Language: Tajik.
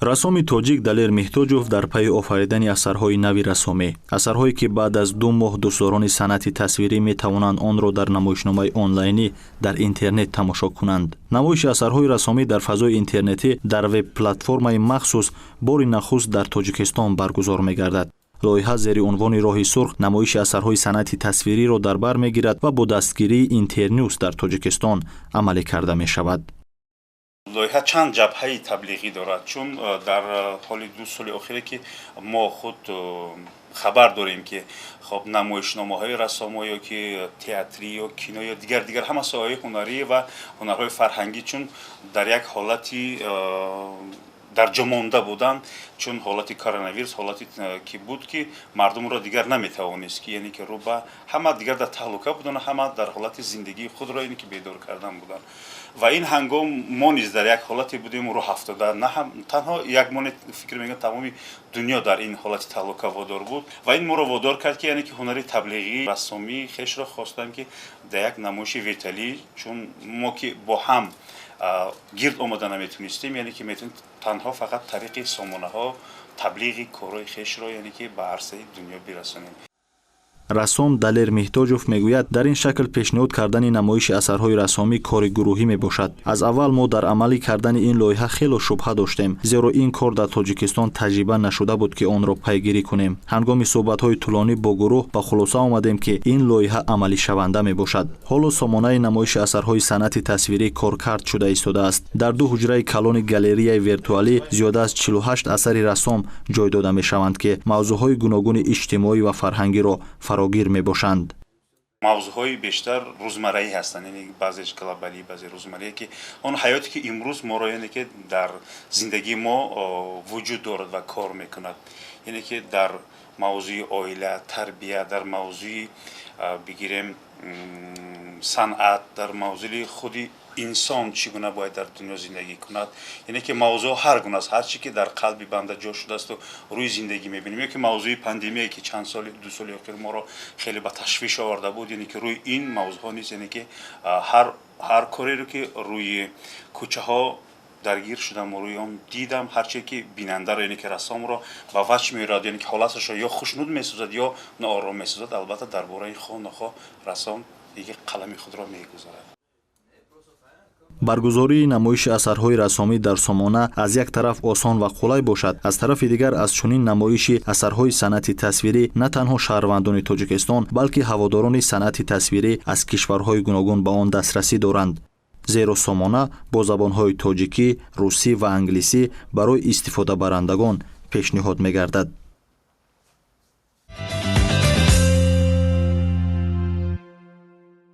Рассоми тоҷик Далер Меҳтоҷов дар пайи офаридани асарҳои нави рассомӣ, асарҳое, ки баъд аз 2 моҳ дӯстдорони санъати тасвирӣ метавонанд онро дар намоишномаи онлайнӣ дар интернет тамошо кунанд. Намоиши асарҳои рассомӣ дар фазои интернетӣ дар веб-платформаи махсус бори нахуст дар Тоҷикистон баргузор мегардад. Лоиҳа зери унвони «Роҳи сурх» намоиши асарҳои санъати тасвириро дар бар мегирад ва бо дастгирии Интернюс дар Тоҷикистон амалӣ карда мешавад. Лоиҳа чанд ҷабҳаи таблиғӣ дорад, чун дар ҳоли 2 соли охире, ки мо худ хабар дорем, ки хоб намоишномаҳои рассомо ё ки театрӣ ё кино ё дигар дигар ҳама соҳаҳои ҳунарӣ ва ҳунарҳои фарҳангӣ чун дар як ҳолати дар ҷо монда буданд, чун ҳолати коронавирус, ҳолате ки буд, ки мардумро дигар наметавонист, ки яъне ки рӯ ба ҳама дигар дар таҳлука буданд, ҳама дар ҳолати зиндагии худро яъне ки бедор кардан буданд. Ва ин ҳангом мо низ дар як ҳолате будем рӯҳафтода. На танҳо як мо, фикр мекунам, тамоми дунё дар ин ҳолати таҳлука водор буд. Ва ин моро водор кард, ки яъне ки ҳунари таблиғӣ рассомии хешро хостам, ки дар як намоиши виртуалӣ, чун мо ки бо ҳам гирд омада наметунистем, яъне ки метавонем танҳо фақат тариқи сомонаҳо таблиғи корҳои хешро яъне ки ба арсаи дунё бирасонем. Рассом Далер Меҳтоҷов мегӯяд, дар ин шакл пешниҳод кардани намоиши асарҳои рассомӣ кори гурӯҳӣ мебошад. Аз аввал мо дар амалӣ кардани ин лоиҳа хело шубҳа доштем, зеро ин кор дар Тоҷикистон таҷриба нашуда буд, ки онро пайгирӣ кунем. Ҳангоми суҳбатҳои тӯлонӣ бо гурӯҳ ба хулоса омадем, ки ин лоиҳа амалишаванда мебошад. Ҳоло сомонаи намоиши асарҳои санъати тасвирӣ коркард шуда истодааст. Дар ду ҳуҷраи калони галереяи виртуалӣ зиёда аз 48 асари рассом ҷой дода мешаванд, ки мавзӯъҳои гуногуни иҷтимоӣ ва фарҳангиро фарогир мебошанд. Мавзӯъҳои бештар рӯзмарраӣ ҳастанд, яъне баъзеш глобалӣ, баъзе рӯзмарраӣ, ки он ҳаёте, ки имрӯз моро, яъне ки дар зиндагии мо вуҷуд дорад ва кор мекунад, яъне ки дар мавзӯи оила, тарбия, дар мавзӯи, бигирем, санъат, дар мавзӯи худи инсон чӣ гуна бояд дар дунё зиндагӣ кунад. Яъне ки мавзӯъ ҳар гуна аст, ҳар чӣ ки дар қалби банда ҷо шудаасту рӯи зиндагӣ мебинем, ё ки мавзӯи пандемия, ки чанд соли, 2 соли охир моро хеле ба ташвиш оварда буд, яъне ки рӯи ин мавзӯъҳо низ, яъне ки ҳар кореро, ки рӯи кӯчаҳо даргир шудам ва рӯи он дидам, ҳарче ки бинандаро, яъне ки рассомро ба ваҷд меорад, яъне ки ҳолаташро ё хушнуд месозад, ё ноором месозад, албатта, дар бораи хоҳ нохоҳ рассом диге қалами худро мегузорад. Баргузории намоиши асарҳои рассомӣ дар сомона аз як тараф осон ва қулай бошад, аз тарафи дигар аз чунин намоиши асарҳои санъати тасвирӣ на танҳо шаҳрвандони Тоҷикистон, балки ҳаводорони санъати тасвирӣ аз кишварҳои гуногун ба он дастрасӣ доранд, зеро сомона бо забонҳои тоҷикӣ, русӣ ва англисӣ барои истифодабарандагон пешниҳод мегардад.